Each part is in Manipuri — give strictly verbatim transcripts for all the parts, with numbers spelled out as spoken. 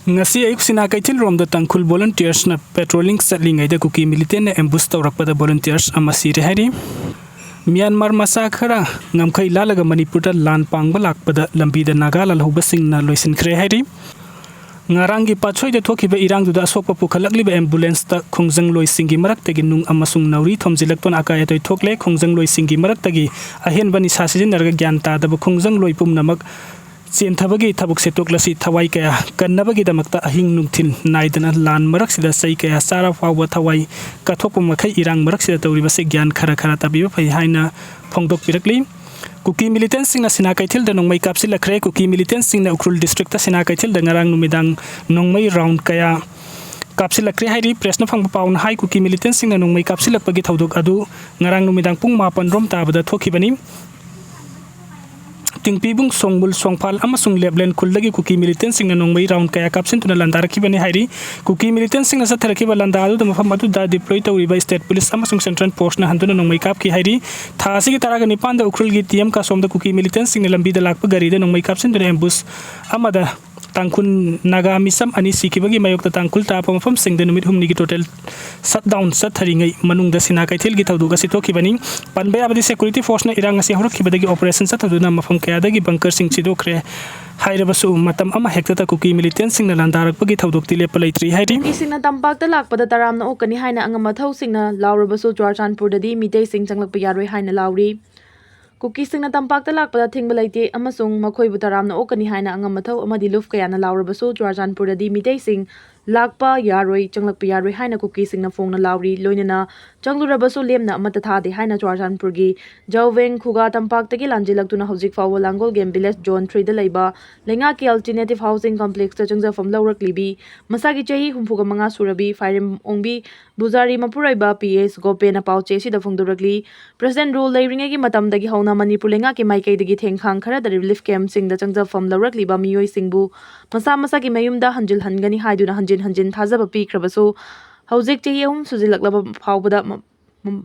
ꯉꯁꯤ ꯑꯌꯨꯛ ꯁꯤꯅꯥ ꯀꯩꯊꯦꯜ ꯔꯣꯝꯗ ꯇꯥꯡꯈꯨꯜ ꯚꯣꯂꯨꯟꯇꯤꯌꯔꯁꯅ ꯄꯦꯇ꯭ꯔꯣꯂꯤꯡ ꯆꯠꯂꯤꯉꯩꯗ ꯀꯨꯀꯤ ꯃꯤꯂꯤꯇꯦꯟꯅ ꯑꯦꯝꯕꯨꯁ ꯇꯧꯔꯛꯄꯗ ꯚꯣꯂꯨꯟꯇꯤꯌꯔꯁ ꯑꯃ ꯁꯤꯔꯦ ꯍꯥꯏꯔꯤ꯫ ꯃ꯭ꯌꯥꯟꯃꯥꯔ ꯃꯆꯥ ꯈꯔ ꯉꯝꯈꯩ ꯂꯥꯜꯂꯒ ꯃꯅꯤꯄꯨꯔꯗ ꯂꯥꯟ ꯄꯥꯡꯕ ꯂꯥꯛꯄꯗ ꯂꯝꯕꯤꯗ ꯅꯥꯒꯥ ꯂꯥꯜꯍꯧꯕꯁꯤꯡꯅ ꯂꯣꯏꯁꯤꯟꯈ꯭ꯔꯦ ꯍꯥꯏꯔꯤ꯫ ꯉꯔꯥꯡꯒꯤ ꯄꯥꯠꯁꯣꯏꯗ ꯊꯣꯛꯈꯤꯕ ꯏꯔꯥꯡꯗꯨꯗ ꯑꯁꯣꯛꯄ ꯄꯨꯈꯠꯂꯛꯂꯤꯕ ꯑꯦꯝꯕꯨꯂꯦꯟꯁꯇ ꯈꯣꯡꯖꯪꯂꯣꯏꯁꯤꯡꯒꯤ ꯃꯔꯛꯇꯒꯤ ꯅꯨꯡ ꯑꯃꯁꯨꯡ ꯅꯥꯎꯔꯤ ꯊꯣꯝꯖꯤꯜꯂꯛꯇꯨꯅ ꯑꯀꯥꯏ ꯑꯇꯣꯏ ꯊꯣꯛꯂꯦ꯫ ꯈꯣꯡꯖꯪꯂꯣꯏꯁꯤꯡꯒꯤ ꯃꯔꯛꯇꯒꯤ ꯑꯍꯦꯟꯕ ꯅꯤꯁꯥ ꯁꯤꯖꯤꯟꯅꯔꯒ ꯒ꯭ꯌꯥꯟ ꯇꯥꯗꯕ ꯈꯣꯡꯖꯪꯂꯣꯏ ꯄꯨꯝꯅꯃꯛ ꯆꯦꯟꯊꯕꯒꯤ ꯊꯕꯛꯁꯦ ꯇꯣꯛꯂꯁꯤ꯫ ꯊꯋꯥꯏ ꯀꯌꯥ ꯀꯟꯅꯕꯒꯤꯗꯃꯛꯇ ꯑꯍꯤꯡ ꯅꯨꯡꯊꯤꯜ ꯅꯥꯏꯗꯅ ꯂꯥꯟ ꯃꯔꯛꯁꯤꯗ ꯆꯩ ꯀꯌꯥ ꯆꯥꯔ ꯐꯥꯎꯕ ꯊꯋꯥꯏ ꯀꯠꯊꯣꯛꯄ ꯃꯈꯩ ꯏꯔꯥꯡ ꯃꯔꯛꯁꯤꯗ ꯇꯧꯔꯤꯕꯁꯤ ꯒ꯭ꯌꯥꯟ ꯈꯔ ꯈꯔ ꯇꯥꯕꯤꯕ ꯐꯩ ꯍꯥꯏꯅ ꯐꯣꯡꯗꯣꯛꯄꯤꯔꯛꯂꯤ꯫ ꯀꯨꯀꯤ ꯃꯤꯂꯤꯇꯦꯟꯁꯤꯡꯅ ꯁꯤꯅꯥ ꯀꯩꯊꯦꯜꯗ ꯅꯣꯡꯃꯩ ꯀꯥꯞꯁꯤꯜꯂꯛꯈ꯭ꯔꯦ꯫ ꯀꯨꯀꯤ ꯃꯤꯂꯤꯇꯦꯟꯁꯤꯡꯅ ꯎꯈ꯭ꯔꯨꯜ ꯗꯤꯁꯇ꯭ꯔꯤꯛꯇ ꯁꯤꯅꯥ ꯀꯩꯊꯦꯜꯗ ꯉꯔꯥꯡ ꯅꯨꯃꯤꯗꯥꯡ ꯅꯣꯡꯃꯩ ꯔꯥꯎꯟ ꯀꯌꯥ ꯀꯥꯞꯁꯤꯜꯂꯛꯈ꯭ꯔꯦ ꯍꯥꯏꯔꯤ꯫ ꯄ꯭ꯔꯦꯁꯅ ꯐꯪꯕ ꯄꯥꯎꯅ ꯍꯥꯏ, ꯀꯨꯀꯤ ꯃꯤꯂꯤꯇꯦꯟꯁꯤꯡꯅ ꯅꯣꯡꯃꯩ ꯀꯥꯞꯁꯤꯜꯂꯛꯄꯒꯤ ꯊꯧꯗꯣꯛ ꯑꯗꯨ ꯉꯔꯥꯡ ꯅꯨꯃꯤꯗꯥꯡ ꯄꯨꯡ ꯃꯥꯄꯟ ꯔꯣꯝ ꯇꯥꯕꯗ ꯊꯣꯛꯈꯤꯕꯅꯤ꯫ ꯇꯤꯡꯄꯤꯕꯨꯡ, ꯁꯣꯡꯃꯨꯜ, ꯁꯣꯡꯐꯥꯜ ꯑꯃꯁꯨꯡ ꯂꯦꯞꯂꯦꯟ ꯈꯨꯜꯗꯒꯤ ꯀꯨꯀꯤ ꯃꯤꯂꯤꯇꯦꯟꯁꯤꯡꯅ ꯅꯣꯡꯃꯩ ꯔꯥꯎꯟ ꯀꯌꯥ ꯀꯥꯞꯁꯤꯟꯗꯨꯅ ꯂꯥꯟꯗꯥꯔꯛꯈꯤꯕꯅꯤ ꯍꯥꯏꯔꯤ꯫ ꯀꯨꯀꯤ ꯃꯤꯂꯤꯇꯦꯟꯁꯤꯡꯅ ꯆꯠꯊꯔꯛꯈꯤꯕ ꯂꯥꯟꯗꯥ ꯑꯗꯨꯗ ꯃꯐꯝ ꯑꯗꯨꯗ ꯗꯤꯄ꯭ꯂꯣꯏ ꯇꯧꯔꯤꯕ ꯁ꯭ꯇꯦꯠ ꯄꯨꯂꯤꯁ ꯑꯃꯁꯨꯡ ꯁꯦꯟꯇ꯭ꯔꯦꯜ ꯐꯣꯔꯁꯅ ꯍꯟꯗꯨꯅ ꯅꯣꯡꯃꯩ ꯀꯥꯞꯈꯤ ꯍꯥꯏꯔꯤ꯫ ꯊꯥ ꯑꯁꯤꯒꯤ ꯇꯔꯥꯒ ꯅꯤꯄꯥꯟꯗ ꯎꯈ꯭ꯔꯨꯜꯒꯤ ꯇꯤ ꯑꯦꯝ ꯀꯥꯁꯣꯝꯗ ꯀꯨꯀꯤ ꯃꯤꯂꯤꯇꯦꯟꯁꯤꯡꯅ ꯂꯝꯕꯤꯗ ꯂꯥꯛꯄ ꯒꯥꯔꯤꯗ ꯅꯣꯡꯃꯩ ꯀꯥꯞꯁꯤꯟꯗꯨꯅ ꯑꯦꯝꯕꯨꯁ ꯑꯃꯗ ꯇꯥꯡꯈꯨꯜ ꯅꯥꯒꯥ ꯃꯤꯆꯝ ꯑꯅꯤ ꯁꯤꯈꯤꯕꯒꯤ ꯃꯥꯌꯣꯛꯇ ꯇꯥꯡꯈꯨꯜ ꯇꯥꯕ ꯃꯐꯝꯁꯤꯡꯗ ꯅꯨꯃꯤꯠ ꯍꯨꯝꯅꯤꯒꯤ ꯇꯣꯇꯦꯜ ꯁꯠꯗꯥꯎꯟ ꯆꯠꯊꯔꯤꯉꯩ ꯃꯅꯨꯡꯗ ꯁꯤꯅꯥ ꯀꯩꯊꯦꯜꯒꯤ ꯊꯧꯗꯣꯛ ꯑꯁꯤ ꯊꯣꯛꯈꯤꯕꯅꯤ꯫ ꯄꯟꯕ ꯌꯥꯕꯗꯤ, ꯁꯦꯀ꯭ꯌꯨꯔꯤꯇꯤ ꯐꯣꯔꯁꯅ ꯏꯔꯥꯡ ꯑꯁꯤ ꯍꯧꯔꯛꯈꯤꯕꯗꯒꯤ ꯑꯣꯄꯔꯦꯁꯟ ꯆꯠꯊꯗꯨꯅ ꯃꯐꯝ ꯀꯌꯥꯗꯒꯤ ꯕꯪꯀꯔꯁꯤꯡ ꯁꯤꯗꯣꯛꯈ꯭ꯔꯦ ꯍꯥꯏꯔꯕꯁꯨ, ꯃꯇꯝ ꯑꯃ ꯍꯦꯛꯇꯗ ꯀꯨꯀꯤ ꯃꯤꯂꯤꯇꯦꯟꯁꯤꯡꯅ ꯂꯥꯟꯗꯥꯔꯛꯄꯒꯤ ꯊꯧꯗꯣꯛꯇꯤ ꯂꯦꯞꯄ ꯂꯩꯇ꯭ꯔꯤ ꯍꯥꯏꯔꯤ꯫ ꯀꯨꯀꯤꯁꯤꯡꯅ ꯇꯝꯄꯥꯛꯇ ꯂꯥꯛꯄꯗ ꯇꯔꯥꯝꯅ ꯑꯣꯛꯀꯅꯤ ꯍꯥꯏꯅ ꯑꯉꯝ ꯑꯊꯧꯁꯤꯡꯅ ꯂꯥꯎꯔꯕꯁꯨ, ꯆꯨꯔꯥꯆꯥꯟꯄꯨꯔꯗꯗꯤ ꯃꯤꯇꯩꯁꯤꯡ ꯆꯪꯂꯛꯄ ꯌꯥꯔꯣꯏ ꯍꯥꯏꯅ ꯂꯥꯎꯔꯤ꯫ ꯀꯨꯀꯤꯁꯤꯡꯅ ꯇꯝꯄꯥꯛꯇ ꯂꯥꯛꯄꯗ ꯑꯊꯤꯡꯕ ꯂꯩꯇꯦ ꯑꯃꯁꯨꯡ ꯃꯈꯣꯏꯕꯨ ꯇꯔꯥꯝꯅ ꯑꯣꯛꯀꯅꯤ ꯍꯥꯏꯅ ꯑꯉꯝ ꯑꯊꯧ ꯑꯃꯗꯤ ꯂꯨꯞ ꯀꯌꯥꯅ ꯂꯥꯎꯔꯕꯁꯨ, ꯆꯨꯔꯥꯆꯥꯟꯄꯨꯔꯗꯗꯤ ꯃꯤꯇꯩꯁꯤꯡ ꯂꯥꯛꯄ ꯌꯥꯔꯣꯏ, ꯆꯪꯂꯛꯄ ꯌꯥꯔꯣꯏ ꯍꯥꯏꯅ ꯀꯨꯀꯤꯁꯤꯡꯅ ꯐꯣꯡꯅ ꯂꯥꯎꯔꯤ꯫ ꯂꯣꯏꯅꯅ ꯆꯪꯂꯨꯔꯕꯁꯨ ꯂꯦꯝꯅ ꯑꯃꯠꯇ ꯊꯥꯗꯦ ꯍꯥꯏꯅ ꯆꯨꯔꯥꯆꯥꯟꯄꯨꯔꯒꯤ ꯖꯧꯋꯦꯡ ꯈꯨꯒꯥ ꯇꯝꯄꯥꯛꯇꯒꯤ ꯂꯥꯟꯖꯦꯜꯂꯛꯇꯨꯅ ꯍꯧꯖꯤꯛ ꯐꯥꯎꯕ ꯂꯥꯡꯒꯣꯜ ꯒꯦꯝ ꯚꯤꯂꯦꯖ ꯖꯣꯟ ꯊ꯭ꯔꯤꯗ ꯂꯩꯕ ꯂꯩꯉꯥꯛꯀꯤ ꯑꯜꯇꯔꯅꯦꯇꯤꯚ ꯍꯥꯎꯁꯤꯡ ꯀꯝꯄ꯭ꯂꯦꯛꯁꯇ ꯆꯪꯖꯐꯝ ꯂꯧꯔꯛꯂꯤꯕꯤ ꯃꯁꯥꯒꯤ ꯆꯍꯤ ꯍꯨꯝꯐꯨꯒ ꯃꯉꯥ ꯁꯨꯔꯕꯤ ꯐꯥꯏꯔꯦꯝ ꯑꯣꯡꯕꯤ ꯕꯨꯖꯥꯔꯤ ꯃꯄꯨꯔꯣꯏꯕ ꯄꯤ ꯑꯦꯁ ꯒꯣꯄꯦꯅ ꯄꯥꯎꯆꯦ ꯑꯁꯤꯗ ꯐꯣꯡꯗꯣꯔꯛꯂꯤ꯫ ꯄ꯭ꯔꯁꯤꯗꯦꯟ ꯔꯨꯜ ꯂꯩꯔꯤꯉꯩꯒꯤ ꯃꯇꯝꯗꯒꯤ ꯍꯧꯅ ꯃꯅꯤꯄꯨꯔ ꯂꯩꯉꯥꯛꯀꯤ ꯃꯥꯏꯀꯩꯗꯒꯤ ꯊꯦꯡꯈꯥꯡ ꯈꯔꯗ ꯔꯤꯂꯤꯐ ꯀꯦꯝꯞꯁꯤꯡꯗ ꯆꯪꯖꯐꯝ ꯂꯧꯔꯛꯂꯤꯕ ꯃꯤꯑꯣꯏꯁꯤꯡꯕꯨ ꯃꯁꯥ ꯃꯁꯥꯒꯤ ꯃꯌꯨꯝꯗ ꯍꯟꯖꯤꯜꯍꯟꯒꯅꯤ ꯍꯥꯏꯗꯨꯅ ꯍꯟꯖꯤꯟ ꯍꯟꯖꯤꯟ ꯊꯥꯖꯕ ꯄꯤꯈ꯭ꯔꯕꯁꯨ, ꯍꯧꯖꯤꯛ ꯆꯍꯤ ꯑꯍꯨꯝ ꯁꯨꯖꯤꯜꯂꯛꯂꯕ ꯐꯥꯎꯕꯗ ꯃ-, ꯃ-,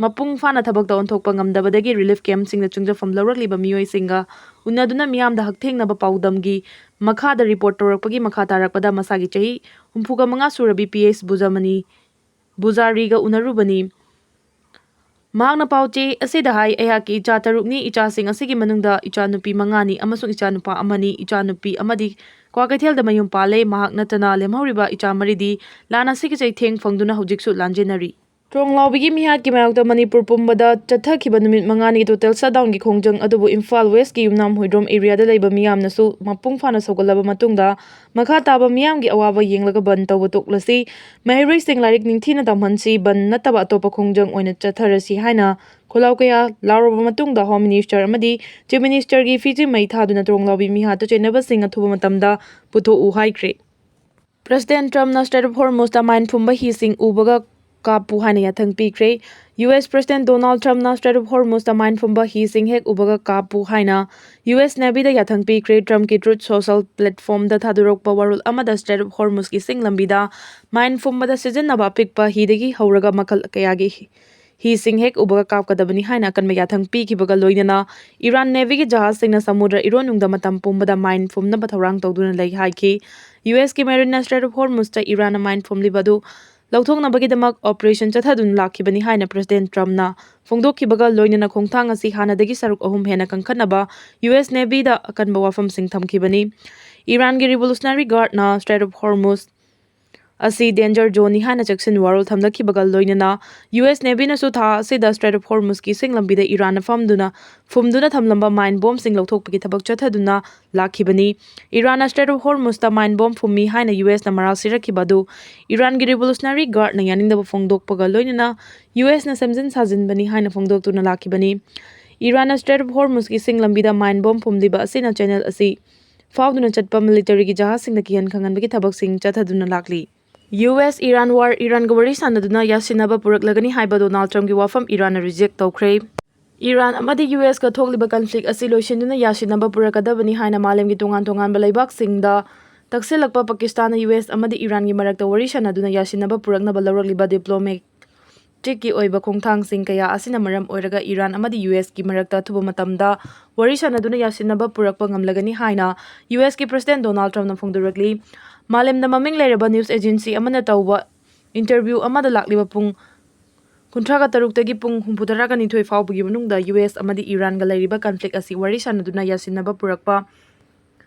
ꯃꯄꯨꯡ ꯐꯥꯅ ꯊꯕꯛꯇ ꯑꯣꯟꯊꯣꯛꯄ ꯉꯝꯗꯕꯗꯒꯤ ꯔꯤꯂꯤꯐ ꯀꯦꯝꯞꯁꯤꯡꯗ ꯆꯪꯖꯐꯝ ꯂꯧꯔꯛꯂꯤꯕ ꯃꯤꯑꯣꯏꯁꯤꯡꯒ ꯎꯅꯗꯨꯅ ꯃꯤꯌꯥꯝꯗ ꯍꯛꯊꯦꯡꯅꯕ ꯄꯥꯎꯗꯝꯒꯤ ꯃꯈꯥꯗ ꯔꯤꯄꯣꯔꯠ ꯇꯧꯔꯛꯄꯒꯤ ꯃꯈꯥ ꯇꯥꯔꯛꯄꯗ ꯃꯁꯥꯒꯤ ꯆꯍꯤ ꯍꯨꯝꯐꯨꯒ ꯃꯉꯥ ꯁꯨꯔꯕꯤ ꯄꯤ ꯑꯦꯁ ꯕꯨꯖꯃꯅꯤ ꯕꯨꯖꯥꯔꯤꯒ ꯎꯅꯔꯨꯕꯅꯤ꯫ ꯃꯍꯥꯛꯅ ꯄꯥꯎꯆꯦ ꯑꯁꯤꯗ ꯍꯥꯏ, "ꯑꯩꯍꯥꯛꯀꯤ ꯏꯆꯥ ꯇꯔꯨꯛꯅꯤ꯫ ꯏꯆꯥꯁꯤꯡ ꯑꯁꯤꯒꯤ ꯃꯅꯨꯡꯗ ꯏꯆꯥꯅꯨꯄꯤ ꯃꯉꯥꯅꯤ ꯑꯃꯁꯨꯡ ꯏꯆꯥꯅꯨꯄꯥ ꯑꯃꯅꯤ꯫ ꯏꯆꯥꯅꯨꯄꯤ ꯑꯃꯗꯤ ꯀ꯭ꯋꯥꯀꯩꯊꯦꯜꯗ ꯃꯌꯨꯝ ꯄꯥꯜꯂꯦ꯫ ꯃꯍꯥꯛ ꯅꯠꯇꯅ ꯂꯦꯝꯍꯧꯔꯤꯕ ꯏꯆꯥ ꯃꯔꯤꯗꯤ ꯂꯥꯟ ꯑꯁꯤꯒꯤ ꯆꯩꯊꯦꯡ ꯐꯪꯗꯨꯅ ꯍꯧꯖꯤꯛꯁꯨ ꯂꯥꯟꯖꯦꯟꯅꯔꯤ꯫" ꯇ꯭ꯔꯣꯡꯂꯥꯎꯕꯤꯒꯤ ꯃꯤꯍꯥꯠꯀꯤ ꯃꯥꯌꯣꯛꯇ ꯃꯅꯤꯄꯨꯔ ꯄꯨꯝꯕꯗ ꯆꯠꯊꯈꯤꯕ ꯅꯨꯃꯤꯠ ꯃꯉꯥꯅꯤꯒꯤ ꯇꯣꯇꯦꯜ ꯁꯠꯗꯥꯎꯟꯒꯤ ꯈꯣꯡꯖꯪ ꯑꯗꯨꯕꯨ ꯏꯝꯐꯥꯜ ꯋꯦꯁꯀꯤ ꯌꯨꯝꯅꯥꯝ ꯍꯨꯏꯗ꯭ꯔꯣꯝ ꯑꯦꯔꯤꯌꯥꯗ ꯂꯩꯕ ꯃꯤꯌꯥꯝꯅꯁꯨ ꯃꯄꯨꯡ ꯐꯥꯅ ꯁꯧꯒꯠꯂꯕ ꯃꯇꯨꯡꯗ ꯃꯈꯥ ꯇꯥꯕ ꯃꯤꯌꯥꯝꯒꯤ ꯑꯋꯥꯕ ꯌꯦꯡꯂꯒ ꯕꯟ ꯇꯧꯕ ꯇꯣꯛꯂꯁꯤ, ꯃꯍꯩꯔꯣꯏꯁꯤꯡ ꯂꯥꯏꯔꯤꯛ ꯅꯤꯡꯊꯤꯅ ꯇꯝꯍꯟꯁꯤ, ꯕꯟ ꯅꯠꯇꯕ ꯑꯇꯣꯞꯄ ꯈꯣꯡꯖꯪ ꯑꯣꯏꯅ ꯆꯠꯊꯔꯁꯤ ꯍꯥꯏꯅ ꯈꯣꯜꯂꯥꯎ ꯀꯌꯥ ꯂꯥꯎꯔꯕ ꯃꯇꯨꯡꯗ ꯍꯣꯝ ꯃꯤꯅꯤꯁꯇꯔ ꯑꯃꯗꯤ ꯆꯤꯐ ꯃꯤꯅꯤꯁꯇꯔꯒꯤ ꯐꯤꯖꯤ ꯃꯩ ꯊꯥꯗꯨꯅ ꯇ꯭ꯔꯣꯡꯂꯥꯎꯕꯤ ꯃꯤꯍꯥꯠꯇ ꯆꯦꯟꯅꯕꯁꯤꯡ ꯑꯊꯨꯕ ꯃꯇꯝꯗ ꯄꯨꯊꯣꯛꯎ ꯍꯥꯏꯈ꯭ꯔꯦ꯫ ꯄ꯭ꯔꯦꯁꯤꯗꯦꯟ ꯇ꯭ꯔꯝꯞꯅ ꯁ꯭ꯇ꯭ꯔꯦꯠ ꯑꯣꯐ ꯍꯣꯔꯃꯨꯖꯇ ꯃꯥꯏꯟ ꯐꯨꯝꯕ ꯍꯤꯁꯤꯡ ꯎꯕꯒ ꯀꯥꯞꯄꯨ ꯍꯥꯏꯅ ꯌꯥꯊꯪ ꯄꯤꯈ꯭ꯔꯦ꯫ ꯌꯨ ꯑꯦꯁ ꯄ꯭ꯔꯦꯁꯤꯗꯦꯟ ꯗꯣꯅꯥꯜꯗ ꯇ꯭ꯔꯝꯞꯅ ꯁ꯭ꯇ꯭ꯔꯦꯠ ꯑꯣꯐ ꯍꯣꯔꯃꯨꯖꯇ ꯃꯥꯏꯟ ꯐꯨꯝꯕ ꯍꯤꯁꯤꯡ ꯍꯦꯛ ꯎꯕꯒ ꯀꯥꯞꯄꯨ ꯍꯥꯏꯅ ꯌꯨ ꯑꯦꯁ ꯅꯦꯚꯤꯗ ꯌꯥꯊꯪ ꯄꯤꯈ꯭ꯔꯦ꯫ ꯇ꯭ꯔꯝꯞꯀꯤ ꯇ꯭ꯔꯨꯠ ꯁꯣꯁꯦꯜ ꯄ꯭ꯂꯦꯠꯐꯣꯝꯗ ꯊꯥꯗꯣꯔꯛꯄ ꯋꯥꯔꯣꯜ ꯑꯃꯗ ꯁ꯭ꯇ꯭ꯔꯦꯠ ꯑꯣꯐ ꯍꯣꯔꯃꯨꯖꯀꯤ ꯏꯁꯤꯡ ꯂꯝꯕꯤꯗ ꯃꯥꯏꯟ ꯐꯨꯝꯕꯗ ꯁꯤꯖꯤꯟꯅꯕ ꯑꯄꯤꯛꯄ ꯍꯤꯗꯒꯤ ꯍꯧꯔꯒ ꯃꯈꯜ ꯀꯌꯥꯒꯤ ꯍꯤꯁꯤꯡ ꯍꯦꯛ ꯎꯕꯒ ꯀꯥꯞꯀꯗꯕꯅꯤ ꯍꯥꯏꯅ ꯑꯀꯟꯕ ꯌꯥꯊꯪ ꯄꯤꯈꯤꯕꯒ ꯂꯣꯏꯅꯅ ꯏꯔꯥꯟ ꯅꯦꯚꯤꯒꯤ ꯖꯍꯥꯖꯁꯤꯡꯅ ꯁꯃꯨꯗ꯭ꯔ ꯏꯔꯣꯟꯅꯨꯡꯗ ꯃꯇꯝ ꯄꯨꯝꯕꯗ ꯃꯥꯏꯟ ꯐꯨꯝꯅꯕ ꯊꯧꯔꯥꯡ ꯇꯧꯗꯨꯅ ꯂꯩ ꯍꯥꯏꯈꯤ꯫ ꯌꯨ ꯑꯦꯁꯀꯤ ꯃꯦꯔꯤꯟꯅ ꯁ꯭ꯇ꯭ꯔꯦꯠ ꯑꯣꯐ ꯍꯣꯔꯃꯨꯖꯇ ꯏꯔꯥꯟꯅ ꯃꯥꯏꯟ ꯐꯨꯝꯂꯤꯕ ꯑꯗꯨ ꯂꯧꯊꯣꯛꯅꯕꯒꯤꯗꯃꯛ ꯑꯣꯄꯔꯦꯁꯟ ꯆꯠꯊꯗꯨꯅ ꯂꯥꯛꯈꯤꯕꯅꯤ ꯍꯥꯏꯅ ꯄ꯭ꯔꯦꯁꯤꯗꯦꯟ ꯇ꯭ꯔꯝꯞꯅ ꯐꯣꯡꯗꯣꯛꯈꯤꯕꯒ ꯂꯣꯏꯅꯅ ꯈꯣꯡꯊꯥꯡ ꯑꯁꯤ ꯍꯥꯟꯅꯗꯒꯤ ꯁꯔꯨꯛ ꯑꯍꯨꯝ ꯍꯦꯟꯅ ꯀꯟꯈꯠꯅꯕ ꯌꯨ ꯑꯦꯁ ꯅꯦꯚꯤꯗ ꯑꯀꯟꯕ ꯋꯥꯐꯝꯁꯤꯡ ꯊꯝꯈꯤꯕꯅꯤ꯫ ꯏꯔꯥꯟꯒꯤ ꯔꯤꯚꯣꯂꯨꯁꯅꯔꯤ ꯒꯥꯔꯗꯅ ꯁ꯭ꯇ꯭ꯔꯦꯠ ꯑꯣꯐ ꯍꯣꯔꯃꯨꯖ ꯑꯁꯤ ꯗꯦꯟꯖꯔ ꯖꯣꯟꯅꯤ ꯍꯥꯏꯅ ꯆꯦꯛꯁꯤꯟ ꯋꯥꯔꯣꯜ ꯊꯝꯂꯛꯈꯤꯕꯒ ꯂꯣꯏꯅꯅ ꯌꯨ ꯑꯦꯁ ꯅꯦꯚꯤꯅꯁꯨ ꯊꯥ ꯑꯁꯤꯗ ꯁ꯭ꯇ꯭ꯔꯦꯠ ꯑꯣꯐ ꯍꯣꯔꯃꯨꯖꯀꯤ ꯏꯁꯤꯡ ꯂꯝꯕꯤꯗ ꯏꯔꯥꯟꯅ ꯐꯝꯗꯨꯅ ꯐꯨꯝꯗꯨꯅ ꯊꯝꯂꯝꯕ ꯃꯥꯏꯟ ꯕꯣꯝꯁꯤꯡ ꯂꯧꯊꯣꯛꯄꯒꯤ ꯊꯕꯛ ꯆꯠꯊꯗꯨꯅ ꯂꯥꯛꯈꯤꯕꯅꯤ꯫ ꯏꯔꯥꯟꯅ ꯁ꯭ꯇ꯭ꯔꯦꯠ ꯑꯣꯐ ꯍꯣꯔꯃꯨꯖꯇ ꯃꯥꯏꯟ ꯕꯣꯝ ꯐꯨꯝꯃꯤ ꯍꯥꯏꯅ ꯌꯨ ꯑꯦꯁꯅ ꯃꯔꯥꯜ ꯁꯤꯔꯛꯈꯤꯕ ꯑꯗꯨ ꯏꯔꯥꯟꯒꯤ ꯔꯤꯚꯣꯂꯨꯁꯅꯔꯤ ꯒꯥꯔꯗꯅ ꯌꯥꯅꯤꯡꯗꯕ ꯐꯣꯡꯗꯣꯛꯄꯒ ꯂꯣꯏꯅꯅ ꯌꯨ ꯑꯦꯁꯅ ꯁꯦꯝꯖꯤꯟ ꯁꯥꯖꯤꯟꯕꯅꯤ ꯍꯥꯏꯅ ꯐꯣꯡꯗꯣꯛꯇꯨꯅ ꯂꯥꯛꯈꯤꯕꯅꯤ꯫ ꯏꯔꯥꯟꯅ ꯁ꯭ꯇ꯭ꯔꯦꯠ ꯑꯣꯐ ꯍꯣꯔꯃꯨꯖꯀꯤ ꯏꯁꯤꯡ ꯂꯝꯕꯤꯗ ꯃꯥꯏꯟ ꯕꯣꯝ ꯐꯨꯝꯂꯤꯕ ꯑꯁꯤꯅ ꯆꯦꯅꯦꯜ ꯑꯁꯤ ꯐꯥꯎꯗꯨꯅ ꯆꯠꯄ ꯃꯤꯂꯤꯇꯔꯤꯒꯤ ꯖꯍꯥꯖꯁꯤꯡꯗ ꯀꯤꯍꯟ ꯈꯪꯍꯟꯕꯒꯤ ꯊꯕꯛꯁꯤꯡ ꯆꯠꯊꯗꯨꯅ ꯂꯥꯛꯂꯤ꯫ ꯌꯨ ꯑꯦꯁ ꯏꯔꯥꯟ ꯋꯥꯔ, ꯏꯔꯥꯟꯒ ꯋꯥꯔꯤ ꯁꯥꯟꯅꯗꯨꯅ ꯌꯥꯁꯤꯟꯅꯕ ꯄꯨꯔꯛꯂꯒꯅꯤ ꯍꯥꯏꯕ ꯗꯣꯅꯥꯜꯗ ꯇ꯭ꯔꯝꯞꯀꯤ ꯋꯥꯐꯝ ꯏꯔꯥꯟꯅ ꯔꯤꯖꯦꯛ ꯇꯧꯈ꯭ꯔꯦ꯫ ꯏꯔꯥꯟ ꯑꯃꯗꯤ ꯌꯨ ꯑꯦꯁꯀ ꯊꯣꯛꯂꯤꯕ ꯀꯟꯐ꯭ꯂꯤꯛ ꯑꯁꯤ ꯂꯣꯏꯁꯤꯟꯗꯨꯅ ꯌꯥꯁꯤꯟꯅꯕ ꯄꯨꯔꯛꯀꯗꯕꯅꯤ ꯍꯥꯏꯅ ꯃꯥꯂꯦꯝꯒꯤ ꯇꯣꯉꯥꯟ ꯇꯣꯉꯥꯟꯕ ꯂꯩꯕꯥꯛꯁꯤꯡꯗ ꯇꯛꯁꯤꯜꯂꯛꯄ ꯄꯥꯀꯤꯁꯇꯥꯟꯅ ꯌꯨ ꯑꯦꯁ ꯑꯃꯗꯤ ꯏꯔꯥꯟꯒꯤ ꯃꯔꯛꯇ ꯋꯥꯔꯤ ꯁꯥꯟꯅꯗꯨꯅ ꯌꯥꯁꯤꯟꯅꯕ ꯄꯨꯔꯛꯅꯕ ꯂꯧꯔꯛꯂꯤꯕ ꯗꯤꯄ꯭ꯂꯣꯃꯦꯠ ꯁ꯭ꯇ꯭ꯔꯦꯇꯦꯖꯤꯛꯀꯤ ꯑꯣꯏꯕ ꯈꯣꯡꯊꯥꯡꯁꯤꯡ ꯀꯌꯥ ꯑꯁꯤꯅ ꯃꯔꯝ ꯑꯣꯏꯔꯒ ꯏꯔꯥꯟ ꯑꯃꯗꯤ ꯌꯨ ꯑꯦꯁꯀꯤ ꯃꯔꯛꯇ ꯑꯊꯨꯕ ꯃꯇꯝꯗ ꯋꯥꯔꯤ ꯁꯥꯅꯗꯨꯅ ꯌꯥꯁꯤꯟꯅꯕ ꯄꯨꯔꯛꯄ ꯉꯝꯂꯒꯅꯤ ꯍꯥꯏꯅ ꯌꯨ ꯑꯦꯁꯀꯤ ꯄ꯭ꯔꯁꯤꯗꯦꯟꯠ ꯗꯣꯅꯥꯜꯗ ꯇ꯭ꯔꯝꯞꯅ ꯐꯣꯡꯗꯣꯔꯛꯂꯤ꯫ ꯃꯥꯂꯦꯝꯗ ꯃꯃꯤꯡ ꯂꯩꯔꯕ ꯅ꯭ꯌꯨꯁ ꯑꯦꯖꯦꯟꯁꯤ ꯑꯃꯅ ꯇꯧꯕ ꯏꯟꯇꯔꯚ꯭ꯌꯨ ꯑꯃꯗ ꯂꯥꯛꯂꯤꯕ ꯄꯨꯡ ꯀꯨꯟꯊ꯭ꯔꯥꯒ ꯇꯔꯨꯛꯇꯒꯤ ꯄꯨꯡ ꯍꯨꯝꯐꯨꯇꯔꯥꯒ ꯅꯤꯊꯣꯏ ꯐꯥꯎꯕꯒꯤ ꯃꯅꯨꯡꯗ ꯌꯨ ꯑꯦꯁ ꯑꯃꯗꯤ ꯏꯔꯥꯟꯒ ꯂꯩꯔꯤꯕ ꯀꯟꯐ꯭ꯂꯤꯛ ꯑꯁꯤ ꯋꯥꯔꯤ ꯁꯥꯅꯗꯨꯅ ꯌꯥꯁꯤꯟꯅꯕ ꯄꯨꯔꯛꯄ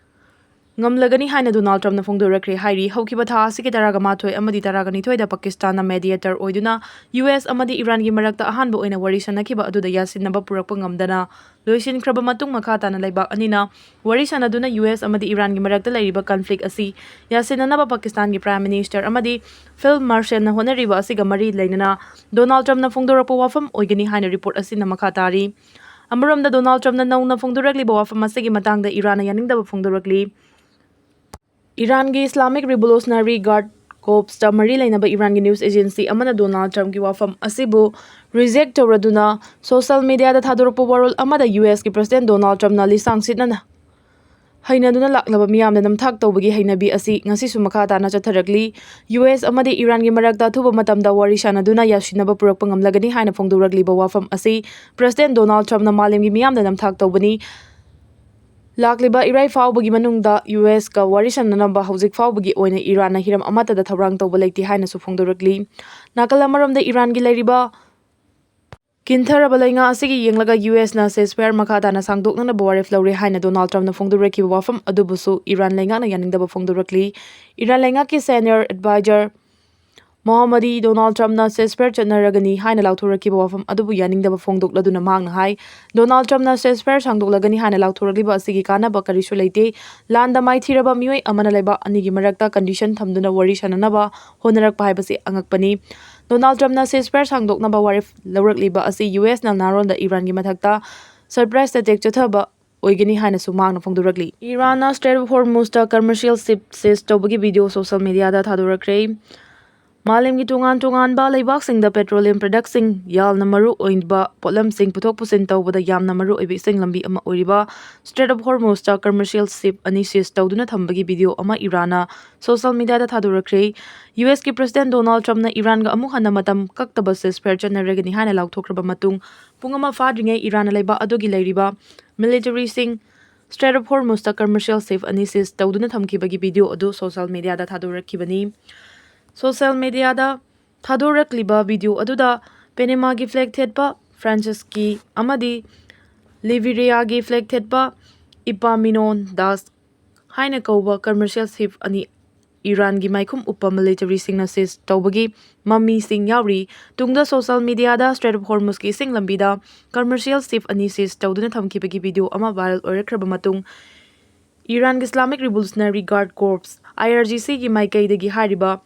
ꯉꯝꯂꯒꯅꯤ ꯍꯥꯏꯅ ꯗꯣꯅꯥꯜꯗ ꯇ꯭ꯔꯝꯞꯅ ꯐꯣꯡꯗꯣꯔꯛꯈ꯭ꯔꯦ ꯍꯥꯏꯔꯤ꯫ ꯍꯧꯈꯤꯕ ꯊꯥ ꯑꯁꯤꯒꯤ ꯇꯔꯥꯒ ꯃꯥꯊꯣꯏ ꯑꯃꯗꯤ ꯇꯔꯥꯒ ꯅꯤꯊꯣꯏꯗ ꯄꯥꯀꯤꯁꯇꯥꯟꯅ ꯃꯦꯗꯤꯌꯦꯇꯔ ꯑꯣꯏꯗꯨꯅ ꯌꯨ ꯑꯦꯁ ꯑꯃꯗꯤ ꯏꯔꯥꯟꯒꯤ ꯃꯔꯛꯇ ꯑꯍꯥꯟꯕ ꯑꯣꯏꯅ ꯋꯥꯔꯤ ꯁꯥꯅꯈꯤꯕ ꯑꯗꯨꯗ ꯌꯥꯁꯤꯟꯅꯕ ꯄꯨꯔꯛꯄ ꯉꯝꯗꯅ ꯂꯣꯏꯁꯤꯟꯈ꯭ꯔꯕ ꯃꯇꯨꯡ, ꯃꯈꯥ ꯇꯥꯅ ꯂꯩꯕꯥꯛ ꯑꯅꯤꯅ ꯋꯥꯔꯤ ꯁꯥꯅꯗꯨꯅ ꯌꯨ ꯑꯦꯁ ꯑꯃꯗꯤ ꯏꯔꯥꯟꯒꯤ ꯃꯔꯛꯇ ꯂꯩꯔꯤꯕ ꯀꯟꯐ꯭ꯂꯤꯛ ꯑꯁꯤ ꯌꯥꯁꯤꯟꯅꯅꯕ ꯄꯥꯀꯤꯁꯇꯥꯟꯒꯤ ꯄ꯭ꯔꯥꯏꯝ ꯃꯤꯅꯤꯁꯇꯔ ꯑꯃꯗꯤ ꯐꯤꯜꯗ ꯃꯥꯔꯁꯦꯜꯅ ꯍꯣꯠꯅꯔꯤꯕ ꯑꯁꯤꯒ ꯃꯔꯤ ꯂꯩꯅꯅ ꯗꯣꯅꯥꯜꯗ ꯇ꯭ꯔꯝꯞꯅ ꯐꯣꯡꯗꯣꯔꯛꯄ ꯋꯥꯐꯝ ꯑꯣꯏꯒꯅꯤ ꯍꯥꯏꯅ ꯔꯤꯄꯣꯔꯠ ꯑꯁꯤꯅ ꯃꯈꯥ ꯇꯥꯔꯤ꯫ ꯑꯃꯔꯣꯝꯗ, ꯗꯣꯅꯥꯜꯗ ꯇ꯭ꯔꯝꯞꯅ ꯅꯧꯅ ꯐꯣꯡꯗꯣꯔꯛꯂꯤꯕ ꯋꯥꯐꯝ ꯑꯁꯤꯒꯤ ꯃꯇꯥꯡꯗ ꯏꯔꯥꯟꯅ ꯌꯥꯅꯤꯡꯗꯕ ꯐꯣꯡꯗꯣꯔꯛꯂꯤ꯫ ꯏꯔꯥꯟꯒꯤ ꯏꯁꯂꯥꯃꯤꯛ ꯔꯤꯚꯣꯂꯨꯁꯅꯔꯤ ꯒꯥꯔꯗ ꯀꯣꯔꯞꯁꯇ ꯃꯔꯤ ꯂꯩꯅꯕ ꯏꯔꯥꯟꯒꯤ ꯅ꯭ꯌꯨꯁ ꯑꯦꯖꯦꯟꯁꯤ ꯑꯃꯅ ꯗꯣꯅꯥꯜꯗ ꯇ꯭ꯔꯝꯞꯀꯤ ꯋꯥꯐꯝ ꯑꯁꯤꯕꯨ ꯔꯤꯖꯦꯛ ꯇꯧꯔꯗꯨꯅ ꯁꯣꯁꯤꯌꯦꯜ ꯃꯤꯗꯤꯌꯥꯗ ꯊꯥꯗꯣꯔꯛꯄ ꯋꯥꯔꯣꯜ ꯑꯃꯗ ꯌꯨ ꯑꯦꯁꯀꯤ ꯄ꯭ꯔꯁꯤꯗꯦꯟꯠ ꯗꯣꯅꯥꯜꯗ ꯇ꯭ꯔꯝꯞꯅ ꯂꯤꯁꯥꯡ ꯁꯤꯠꯅꯅ ꯍꯩꯅꯗꯨꯅ ꯂꯥꯛꯂꯕ ꯃꯤꯌꯥꯝꯗ ꯅꯝꯊꯥꯛ ꯇꯧꯕꯒꯤ ꯍꯩꯅꯕꯤ ꯑꯁꯤ ꯉꯁꯤꯁꯨ ꯃꯈꯥ ꯇꯥꯅ ꯆꯠꯊꯔꯛꯂꯤ꯫ ꯌꯨ ꯑꯦꯁ ꯑꯃꯗꯤ ꯏꯔꯥꯟꯒꯤ ꯃꯔꯛꯇ ꯑꯊꯨꯕ ꯃꯇꯝꯗ ꯋꯥꯔꯤ ꯁꯥꯅꯗꯨꯅ ꯌꯥꯁꯤꯟꯅꯕ ꯄꯨꯔꯛꯄ ꯉꯝꯂꯒꯅꯤ ꯍꯥꯏꯅ ꯐꯣꯡꯗꯣꯔꯛꯂꯤꯕ ꯋꯥꯐꯝ ꯑꯁꯤ ꯄ꯭ꯔꯁꯤꯗꯦꯟꯠ ꯗꯣꯅꯥꯜꯗ ꯇ꯭ꯔꯝꯞꯅ ꯃꯥꯂꯦꯝꯒꯤ ꯃꯤꯌꯥꯝꯗ ꯅꯝꯊꯥꯛ ꯇꯧꯕꯅꯤ꯫ ꯂꯥꯛꯂꯤꯕ ꯏꯔꯥꯏ ꯐꯥꯎꯕꯒꯤ ꯃꯅꯨꯡꯗ ꯌꯨ ꯑꯦꯁꯀ ꯋꯥꯔꯤ ꯁꯥꯅꯅꯕ ꯍꯧꯖꯤꯛ ꯐꯥꯎꯕꯒꯤ ꯑꯣꯏꯅ ꯏꯔꯥꯟꯅ ꯍꯤꯔꯝ ꯑꯃꯠꯇꯗ ꯊꯧꯔꯥꯡ ꯇꯧꯕ ꯂꯩꯇꯦ ꯍꯥꯏꯅꯁꯨ ꯐꯣꯡꯗꯣꯔꯛꯂꯤ꯫ ꯅꯥꯀꯜ ꯑꯃꯔꯣꯝꯗ ꯏꯔꯥꯟꯒꯤ ꯂꯩꯔꯤꯕ ꯀꯤꯟꯊꯔꯕ ꯂꯩꯉꯥꯛ ꯑꯁꯤꯒꯤ ꯌꯦꯡꯂꯒ ꯌꯨ ꯑꯦꯁꯅ ceasefire ꯃꯈꯥ ꯇꯥꯅ ꯁꯥꯡꯗꯣꯛꯅꯅꯕ ꯋꯥꯔꯦꯞ ꯂꯧꯔꯦ ꯍꯥꯏꯅ ꯗꯣꯅꯥꯜꯗ ꯇ꯭ꯔꯝꯞꯅ ꯐꯣꯡꯗꯣꯔꯛꯈꯤꯕ ꯋꯥꯐꯝ ꯑꯗꯨꯕꯨꯁꯨ ꯏꯔꯥꯟ ꯂꯩꯉꯥꯛꯅ ꯌꯥꯅꯤꯡꯗꯕ ꯐꯣꯡꯗꯣꯔꯛꯂꯤ꯫ ꯏꯔꯥꯟ ꯂꯩꯉꯥꯛꯀꯤ senior adviser ꯃꯣꯍꯝꯃꯗꯤ ꯗꯣꯅꯥꯜꯗ ꯇ꯭ꯔꯝꯞꯅ ceasefire ꯆꯠꯅꯔꯒꯅꯤ ꯍꯥꯏꯅ ꯂꯥꯎꯊꯣꯔꯛꯈꯤꯕ ꯋꯥꯐꯝ ꯑꯗꯨꯕꯨ ꯌꯥꯅꯤꯡꯗꯕ ꯐꯣꯡꯗꯣꯛꯂꯗꯨꯅ ꯃꯍꯥꯛꯅ ꯍꯥꯏ, ꯗꯣꯅꯥꯜꯗ ꯇ꯭ꯔꯝꯞꯅ ceasefire ꯁꯥꯡꯗꯣꯛꯂꯒꯅꯤ ꯍꯥꯏꯅ ꯂꯥꯎꯊꯣꯔꯛꯂꯤꯕ ꯑꯁꯤꯒꯤ ꯀꯥꯟꯅꯕ ꯀꯔꯤꯁꯨ ꯂꯩꯇꯦ꯫ ꯂꯥꯟꯗ ꯃꯥꯏꯊꯤꯔꯕ ꯃꯤꯑꯣꯏ ꯑꯃꯅ ꯂꯩꯕꯥꯛ ꯑꯅꯤꯒꯤ ꯃꯔꯛꯇ condition ꯊꯝꯗꯨꯅ ꯋꯥꯔꯤ ꯁꯥꯅꯅꯕ ꯍꯣꯠꯅꯔꯛꯄ ꯍꯥꯏꯕꯁꯤ ꯑꯉꯛꯄꯅꯤ꯫ ꯗꯣꯅꯥꯜꯗ ꯇ꯭ꯔꯝꯞꯅ ceasefire ꯁꯥꯡꯗꯣꯛꯅꯕ ꯋꯥꯔꯦꯞ ꯂꯧꯔꯛꯂꯤꯕ ꯑꯁꯤ ꯌꯨ ꯑꯦꯁꯅ ꯅꯥꯔꯣꯟꯗ ꯏꯔꯥꯟꯒꯤ ꯃꯊꯛꯇ surprise attack ꯆꯠꯊꯕ ꯑꯣꯏꯒꯅꯤ ꯍꯥꯏꯅꯁꯨ ꯃꯍꯥꯛꯅ ꯐꯣꯡꯗꯣꯔꯛꯂꯤ꯫ ꯏꯔꯥꯟꯅ Strait of Hormuzꯇ commercial ship seize ꯇꯧꯕꯒꯤ video social mediaꯗ ꯊꯥꯗꯣꯔꯛꯈ꯭ꯔꯦ꯫ ꯃꯥꯂꯦꯝꯒꯤ ꯇꯣꯉꯥꯟ ꯇꯣꯉꯥꯟꯕ ꯂꯩꯕꯥꯛꯁꯤꯡꯗ petroleum productꯁꯤꯡ ꯌꯥꯝꯅ ꯃꯔꯨ ꯑꯣꯏꯕ ꯄꯣꯠꯂꯝꯁꯤꯡ ꯄꯨꯊꯣꯛ ꯄꯨꯁꯤꯟ ꯇꯧꯕꯗ ꯌꯥꯝꯅ ꯃꯔꯨ ꯑꯣꯏꯕ ꯏꯁꯤꯡ ꯂꯝꯕꯤ ꯑꯃ ꯑꯣꯏꯔꯤꯕ Strait of Hormuzꯇ commercial ship ꯑꯅꯤ seize ꯇꯧꯗꯨꯅ ꯊꯝꯕꯒꯤ video ꯑꯃ ꯏꯔꯥꯟꯅ social mediaꯗ ꯊꯥꯗꯣꯔꯛꯈ꯭ꯔꯦ꯫ USꯀꯤ President Donald Trumpꯅ ꯏꯔꯥꯟꯒ ꯑꯃꯨꯛ ꯍꯟꯅ ꯃꯇꯝ ꯀꯛꯇꯕ ceasefire ꯆꯠꯅꯔꯒꯅꯤ ꯍꯥꯏꯅ ꯂꯥꯎꯊꯣꯛꯈ꯭ꯔꯕ ꯃꯇꯨꯡ, ꯄꯨꯡ ꯑꯃ ꯐꯥꯗ꯭ꯔꯤꯉꯩ ꯏꯔꯥꯟꯅ ꯂꯩꯕꯥꯛ ꯑꯗꯨꯒꯤ ꯂꯩꯔꯤꯕ militaryꯁꯤꯡ Strait of Hormuzꯇ commercial ship ꯑꯅꯤ seize ꯇꯧꯗꯨꯅ ꯊꯝꯈꯤꯕꯒꯤ video ꯑꯗꯨ social mediaꯗ ꯊꯥꯗꯣꯔꯛꯈꯤꯕꯅꯤ꯫ Social mediaꯗ ꯊꯥꯗꯣꯔꯛꯂꯤꯕ video ꯑꯗꯨꯗ Panamaꯒꯤ flag ꯊꯦꯠꯄ Franceꯀꯤ ꯑꯃꯗꯤ Liberiaꯒꯤ flag ꯊꯦꯠꯄ Epaminondas ꯍꯥꯏꯅ ꯀꯧꯕ commercial ship ꯑꯅꯤ ꯏꯔꯥꯟꯒꯤ ꯃꯥꯏꯈꯨꯝ ꯎꯞꯄ militaryꯁꯤꯡꯅ seize ꯇꯧꯕꯒꯤ ꯃꯃꯤꯁꯤꯡ ꯌꯥꯎꯔꯤ꯫ ꯇꯨꯡꯗ social mediaꯗ Strait of Hormuzꯀꯤ ꯏꯁꯤꯡ ꯂꯝꯕꯤꯗ commercial ship ꯑꯅꯤ seize ꯇꯧꯗꯨꯅ ꯊꯝꯈꯤꯕꯒꯤ video ꯑꯃ viral ꯑꯣꯏꯔꯛꯈ꯭ꯔꯕ ꯃꯇꯨꯡ, Iranꯒꯤ Islamic Revolutionary Guard Corps, IRGCꯒꯤ ꯃꯥꯏꯀꯩꯗꯒꯤ ꯍꯥꯏꯔꯤꯕ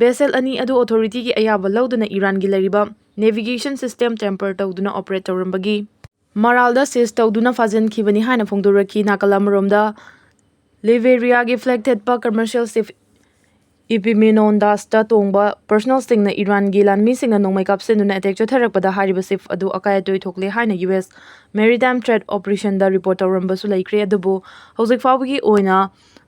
vessel ꯑꯅꯤ ꯑꯗꯨ authorityꯒꯤ ꯑꯌꯥꯕ ꯂꯧꯗꯨꯅ ꯏꯔꯥꯟꯒꯤ ꯂꯩꯔꯤꯕ navigation system tamper ꯇꯧꯗꯨꯅ operate ꯇꯧꯔꯝꯕꯒꯤ ꯃꯔꯥꯜꯗ seize ꯇꯧꯗꯨꯅ ꯐꯥꯖꯤꯟꯈꯤꯕꯅꯤ ꯍꯥꯏꯅ ꯐꯣꯡꯗꯣꯔꯛꯈꯤ꯫ ꯅꯥꯀꯜ ꯑꯃꯔꯣꯝꯗ, Liberiaꯒꯤ flag ꯊꯦꯠꯄ commercial ship Epaminondasꯇ ꯇꯣꯡꯕ personnelꯁꯤꯡꯅ ꯏꯔꯥꯟꯒꯤ ꯂꯥꯟꯃꯤꯁꯤꯡꯅ ꯅꯣꯡꯃꯩ ꯀꯥꯞꯁꯤꯟꯗꯨꯅ attack ꯆꯠꯊꯔꯛꯄꯗ ꯍꯥꯏꯔꯤꯕ ship ꯑꯗꯨ ꯑꯀꯥꯏ ꯑꯇꯣꯏ ꯊꯣꯛꯂꯦ ꯍꯥꯏꯅ US Maritime Threat Operationꯗ report ꯇꯧꯔꯝꯕꯁꯨ ꯂꯩꯈ꯭ꯔꯦ꯫ ꯑꯗꯨꯕꯨ ꯍꯧꯖꯤꯛ ꯐꯥꯎꯕꯒꯤ ꯑꯣꯏꯅ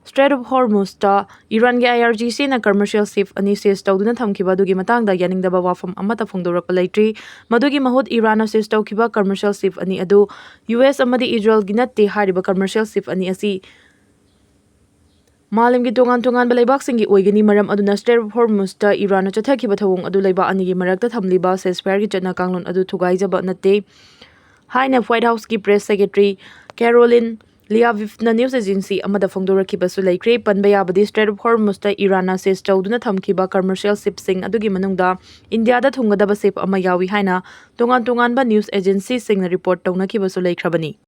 Strait of Hormuzꯇ ꯏꯔꯥꯟꯒꯤ IRGCꯅ commercial ship ꯑꯅꯤ seize ꯇꯧꯗꯨꯅ ꯊꯝꯈꯤꯕ ꯑꯗꯨꯒꯤ ꯃꯇꯥꯡꯗ ꯌꯥꯅꯤꯡꯗꯕ ꯋꯥꯐꯝ ꯑꯃꯠꯇ ꯐꯣꯡꯗꯣꯔꯛꯄ ꯂꯩꯇ꯭ꯔꯤ꯫ ꯃꯗꯨꯒꯤ ꯃꯍꯨꯠ ꯏꯔꯥꯟꯅ seize ꯇꯧꯈꯤꯕ commercial ship ꯑꯅꯤ ꯑꯗꯨ US ꯑꯃꯗꯤ Israelꯒꯤ ꯅꯠꯇꯦ ꯍꯥꯏꯔꯤꯕ commercial ship ꯑꯅꯤ ꯑꯁꯤ ꯃꯥꯂꯦꯝꯒꯤ ꯇꯣꯉꯥꯟ ꯇꯣꯉꯥꯟꯕ ꯂꯩꯕꯥꯛꯁꯤꯡꯒꯤ ꯑꯣꯏꯒꯅꯤ꯫ ꯃꯔꯝ ꯑꯗꯨꯅ Strait of Hormuzꯇ ꯏꯔꯥꯟꯅ ꯆꯠꯊꯈꯤꯕ ꯊꯧꯑꯣꯡ ꯑꯗꯨ ꯂꯩꯕꯥꯛ ꯑꯅꯤꯒꯤ ꯃꯔꯛꯇ ꯊꯝꯂꯤꯕ ceasefireꯒꯤ ꯆꯠꯅ ꯀꯥꯡꯂꯣꯟ ꯑꯗꯨ ꯊꯨꯒꯥꯏꯖꯕ ꯅꯠꯇꯦ ꯍꯥꯏꯅ White Houseꯀꯤ press secretary Karoline Leavittꯅ news agency ꯑꯃꯗ ꯐꯣꯡꯗꯣꯔꯛꯈꯤꯕꯁꯨ ꯂꯩꯈ꯭ꯔꯦ꯫ ꯄꯟꯕ ꯌꯥꯕꯗꯤ, Strait of Hormuzꯇ ꯏꯔꯥꯟꯅ seize ꯇꯧꯗꯨꯅ ꯊꯝꯈꯤꯕ commercial shipꯁꯤꯡ ꯑꯗꯨꯒꯤ ꯃꯅꯨꯡꯗ ꯏꯟꯗꯤꯌꯥꯗ ꯊꯨꯡꯒꯗꯕ ship ꯑꯃ ꯌꯥꯎꯏ ꯍꯥꯏꯅ ꯇꯣꯉꯥꯟ ꯇꯣꯉꯥꯟꯕ news agencyꯁꯤꯡꯅ report ꯇꯧꯅꯈꯤꯕꯁꯨ ꯂꯩꯈ꯭ꯔꯕꯅꯤ꯫